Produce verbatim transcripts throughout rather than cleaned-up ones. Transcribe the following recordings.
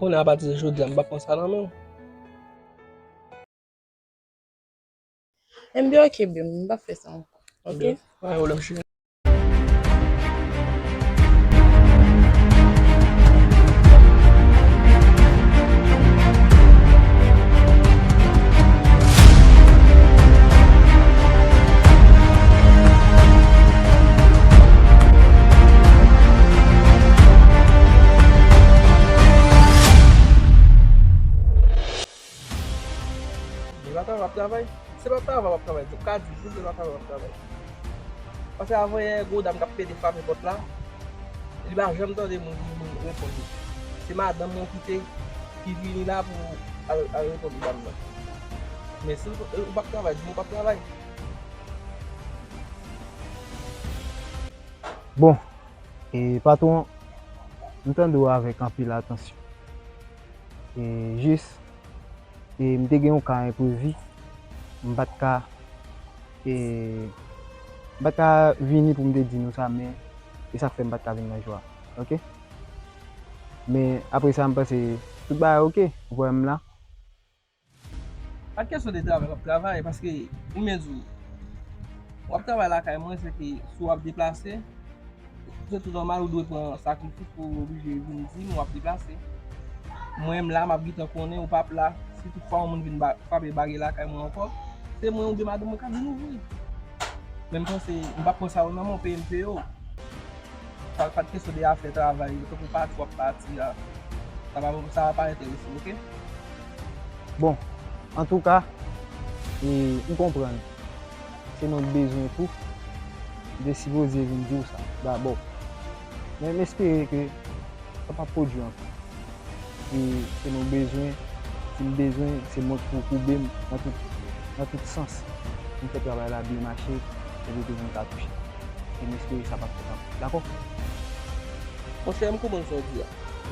Kounye a, apati de jodi a, m p ap pran sa nan men w. Ebyen, ok, babe, m p ap fè sa ankò. Ok? Ebyen, pa gen pwoblèm, cheri. Li pa travay, w ap travay. Se pa travay w ap travay, ou ka di tou se pa travay w ap travay. Paske avanyè, gwo dam k ap pede frape pòt la, li pa janm tande moun, moun reponn li. Se madanm mwen ki te, ki vini la pou al, al reponn dam nan. Men si w, ou p ap travay, di m ou p ap travay. Bon, e patwon, m tande w avèk anpil atansyon. E jis, e m te gen yon ka enprevi, m pa t ka, e m pa t ka vini pou m te di nou sa, men e sa k fè m pa t ka vin nan jou a. Ok? Men apre sa, m panse tout bagay ok, ou wè m la. Pa t kesyon de travay w ap travay, paske ou menm di w, w ap travay lakay mwen, se ke si w ap deplase, se tou nòmal ou dwe pran sakrifis pou w oblije vin di m w ap deplase. Mwen menm la, m ap gentan konnen ou p ap la. Si toutfwa yon moun vin ba, frape bagay lakay mwen ankò, se mwen oubyen madanm mwen k ap vin ouvri. Men m panse, m p ap pran sa yo nan men w, peye m peye w. Pa, pa t kesyon de afè travay, tankou pati w ap pati a. Sa pa, sa pa enterese m, ok? Bon, antouka, e, m konprann. Se mwen k bezwen tou. M te sipoze vin di w sa dabò. Men m espere ke sa p ap pwodui ankò. E se nou bezwen, si m bezwen, se mwen k pou koube m nan tout, nan tout sans. Pou m fè travay la byen mache, epi tou pou m ka touche. E m espere sa p ap fèt ankò. Dakò? Monchè, m konprann sa w di a.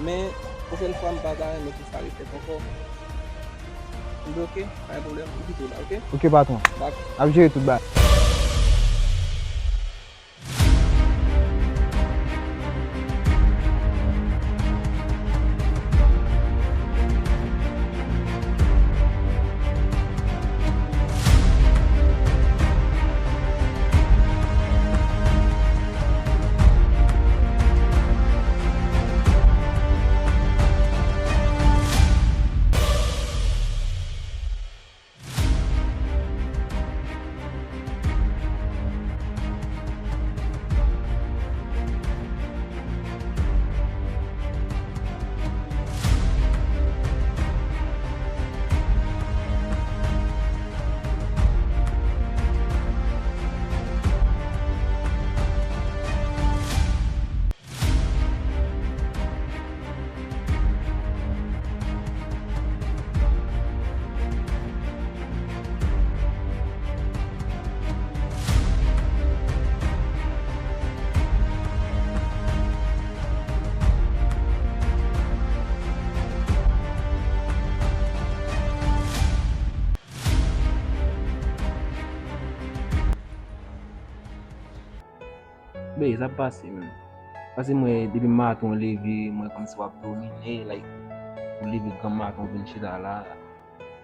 Men, pwochèn fwa, m pa ta renmen pou sa refèt ankò. M di, ok, pa gen pwoblèm, ou kite w la, ok? Ok, patwon. Dakò. N ap jere tout bagay. Babe, sa ap pase menm. Paske mwen, depi maten w leve, mwen kòmsi w ap domine, like, ou leve gran maten w vin chita la.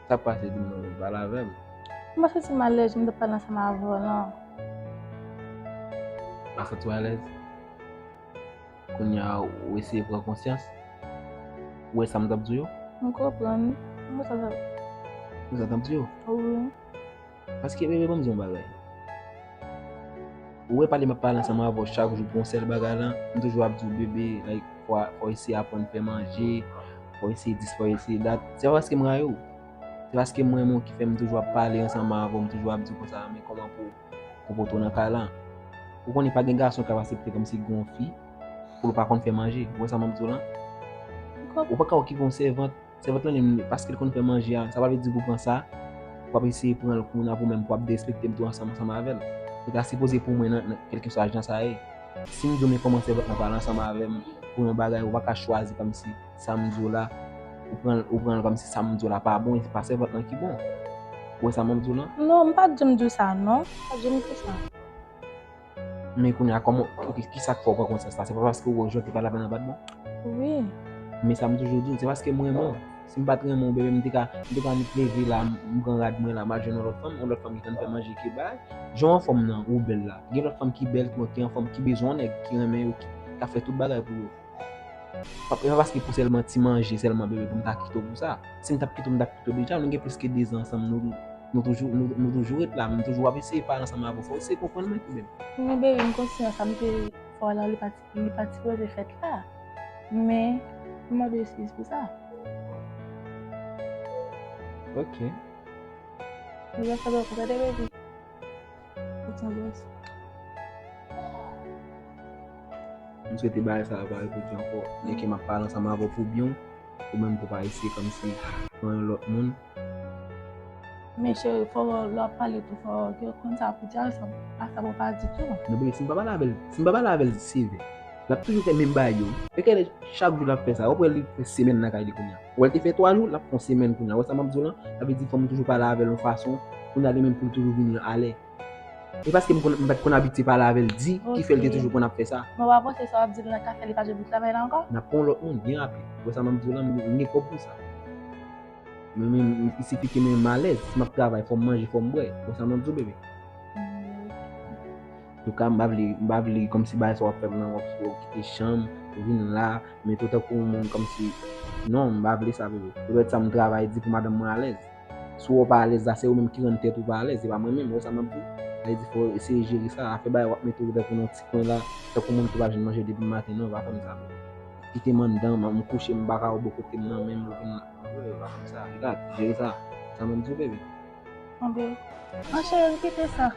Sa ap pase, di m non, pale avè m. M pa santi m alèz, m t ap pale ansanm avè w lan. Pa santi w alèz? Kounye a, ou eseye pran konsyans? Ou wè sa m t ap di w yo? M konprann. M wè sa t ap. Ou wè sa m t ap di w yo? Wi. Paske, bebe, ban m di w yon bagay. Ou wè pale m ap pale ansanm avè w chak jou pou yon sèl bagay lan, m toujou ap di w, bebe, like, fò, fò eseye aprann fè manje, fò eseye dis, fò eseye dat. Se pa paske m rayi w. Se paske m renmen w ki fè m toujou ap pale ansanm avè w, m toujou ap di w konsa, men kòman pou, pou pote w nan kay lan. Ou konnen pa gen gason k ap aksepte kòmsi gen yon fi pou l pa konn fè manje. Ou wè sa m ap di w lan? Ou pa ka wè ki gen yon sèvant, sèvant lan menm, paske l konn fè manje a, sa pa vle di pou pran sa, w ap eseye pran l kounye a pou menm pou w ap derespekte m tou ansanm, ansanm avè l. Ou ta sipoze pou mwen nan, nan kèlkeswa jan sa ye. Si m di w men kòman sèvant lan pale ansanm avè m pou yon bagay, ou pa ka chwazi kòmsi sa m di w la, ou pran l, ou pran l kòmsi sa m di w la pa bon, e se pa sèvant lan ki bon. Ou wè sa m ap di w lan? Non, m pa t janm di w sa, non. M pa t janm di w sa. Men kounye a, kòman, ki, ki sa k fè w pran konsyans la? Se pa paske w wè jan w te pale avè l lan pa t bon? Wi. Men sa m toujou di w, se paske m renmen w. Si m pa t renmen w, bebe, m te ka, m te ka annik leve la, m, m pran rad mwen la, m al jwenn yon lòt fanm, yon lòt fanm ki konn fè manje, ki bay. Jan w anfòm nan, ou bèl la. Gen lòt fanm ki bèl, ki, ki anfòm, ki bezwen yon nèg, ki renmen yo, ki ka fè tout bagay pou yo. Pa, e pa paske pou sèlman ti manje, sèlman bebe, pou m ta kite w pou sa. Si m t ap kite w, m t ap kite w deja. Nou gen plis ke dezan ansanm, nou, nou toujou, nou, nou toujou ret la, m toujou ap eseye pale ansanm avè w. Fò w eseye konprann mwen tou, bebe. Men bebe, m konsyan sa m te fè w la, li pa t, li pa t sipoze fèt la. Men, m mande w eskiz pou sa. Ok. Li pa fè bò pou tande, bebe. Ou t anbrase. M swete bagay sa yo pa repwodui ankò. Byenke m ap pale ansanm avè w pou byen w, ou menm pou pa eseye kòmsi pran yon lòt moun. Men cheri, fò lè w ap pale tou, fò ke w konn sa pou di a, sa pa sa pou pa ditou. Non, bebe, si m pa pale avè l, si m pa pale avè l sevè, l ap toujou fè menm bagay yo. E kèlè chak jou l ap fè sa. W ap wè li fè semèn nan kay li kounye a. W wè l te fè twa jou, l ap fè yon semèn kounye a. W wè sa m ap di w lan? Sa vle di fò m toujou pale avè l yon fason pou n ale menm pou l toujou vin ale. E paske m konn, m pa t konn abitye pale avè l di, ki fè l te toujou konn ap fè sa. Men w pa panse sa w ap di l nan ka fè li pa jwenn pou travay la ankò? N ap pran yon lòt moun byen rapid. Ou wè sa m ap di w lan, m gen kòb pou sa. Men, men, il sifi ke men m alèz. Si m ap travay, fò m manje, fò m bwè. Ou wè sa m ap di w, bebe? Antouka, m pa vle, m pa vle kòmsi bagay sa w ap fè m nan, w ap, w ap kite chanm, w vin la, mete w tankou yon moun kòmsi, non, m pa vle sa, bebe. Se poutèt sa m travay di pou madanm mwen alèz. Si w pa alèz la, se ou menm ki rann tèt ou pa alèz, se pa mwen menm, ou wè sa m ap di w? Sa vle di fò w eseye jere sa, afè bagay w ap mete w tankou nan ti kwen la, tankou moun ki pa jwenn manje depi maten, non, pa fè m sa, bebe. Kite m anndan, m, m kouche, m pa ka wè bò kote m nan, menm lè w vin la, non, bebe, pa fè m sa, gad, jere sa, sa m ap di w, bebe. Anben, ancheri, kite sa.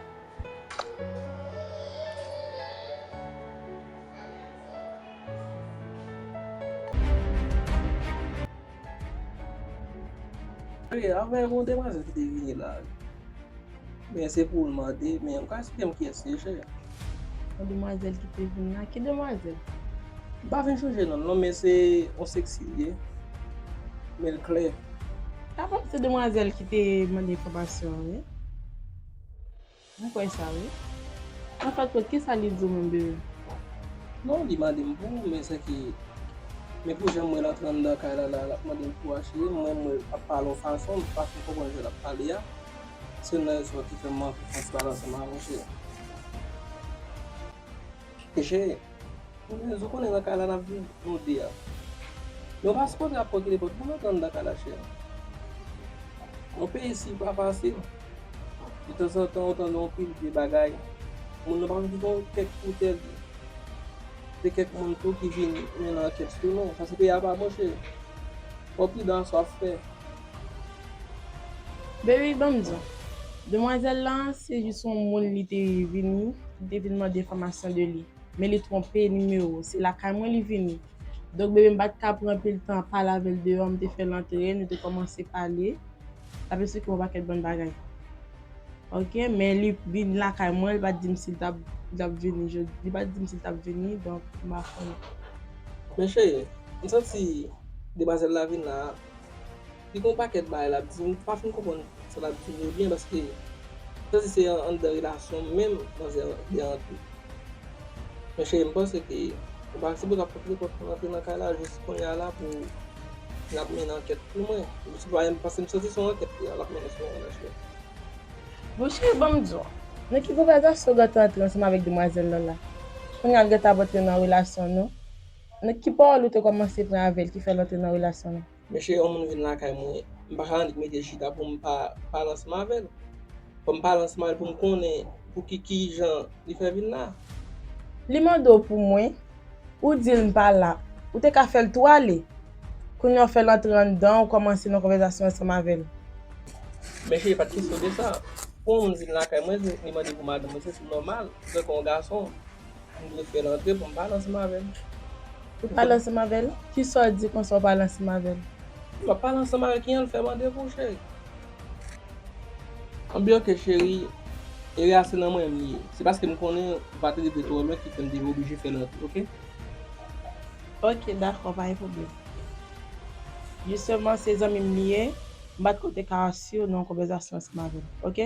Wi, avè yon demwazèl ki te vini la. Men se pou l mande, men ou ka esplike m kiyès li ye, cheri? Yon demwazèl ki te vin la? Ki demwazèl? M pa fin chonje non l non, men se yon seksi li ye. Men l klè. Kapab se demwazèl ki te mande enfòmasyon an, wi. Mwen kwè sa, wi. Anfèt, kisa li di w menm, bebe? Non, li mande m pou ou, men se ke, men pou jan m wè l antre anndan kay la, la, l ap mande m pou a, cheri, mwen, mwen ap pale yon fason, m pa fin konprann jan l ap pale a. Se nan rezon ki fè m anvi fè ti pale ansanm avè w, cheri. E cheri, ou konnen nan kay la n ap viv, nou de a. Men w pa sipoze ap pran ki nenpòt moun antre anndan kay la, cheri. Yon peyi isi pa fasil. Detanzantan, ou tande yon pil vye bagay. Moun nan pa konn ki gen kèk pou tèt li. Se kèk moun tou ki vin mennen ankèt sou nou. Paske peyi a pa bon, cheri. Fò w pridan nan sa w ap fè. Baby, ban m di w. Demwazèl la, se jis yon moun li te vini, li te vin mande enfòmasyon de li. Men li twonpe nimewo. Se lakay mwen li vini. Donk, bebe, m pa t ka pran anpil tan ap pale avè l deyò, m te fè l antre, nou te kòmanse pale. L ap esplike m yon pakèt bann bagay. Ok, men li vin lakay mwen, li pa t di m si l t ap, li t ap vini jodi, li pa t di m si l t ap vini, donk, m pa konnen. Men cheri, m santi demwazèl la vin la, li gen yon pakèt bagay l ap di m, m pa fin konprann sa l ap di m yo byen, paske m santi se an, anndan relasyon m menm manzè dwe antre. Men cheri, m panse ke ou pa sipoze ap pote nenpòt moun antre nan kay la jis kounye a la pou l ap mennen ankèt pou mwen. Ou sipoze, paske m santi se yon ankèt l ap mennen sou mwen la, cheri. Bon, cheri, ban m di w. Nan ki konvèsasyon w gentan antre ansanm avèk demwazèl lan la? Kounye a l gentan ap antre nan relasyon nou. Nan ki pawòl ou te kòmanse pran avè l ki fè l antre nan relasyon nou? Men cheri, yon moun vin lakay mwen, m pa ka annik mete l chita pou m pa pale ansanm avè l. Fò m pale ansanm avè l pou m konnen pou ki, ki jan li fè vin la. Li mande w pou mwen, ou di l m pa la. Ou te ka fè l tou ale. Kounye a w fè l antre anndan, ou kòmanse nan konvèsasyon ansanm avè l. Men cheri, pa t kesyon de sa. Pou yon moun vin lakay mwen, li mande pou madanm mwen, se nòmal. Tankou yon gason, m dwe fè l antre pou m pale ansanm avè l. Ou pale ansanm avè l? Kisa w di konsa w pale ansanm avè l? M ap pale ansanm avè l, kijan l fè mande pou w, cheri? Anben, ok, cheri, erè a se nan mwen menm li ye. Se paske m konnen ou pa t rive twò lwen ki fè m te oblije fè l antre, ok? Ok, dakò, pa gen pwoblèm. Jisteman, se zanmi m li ye. M pa t ko te ka asire w nan yon konvèsasyon ansanm avè l, ok?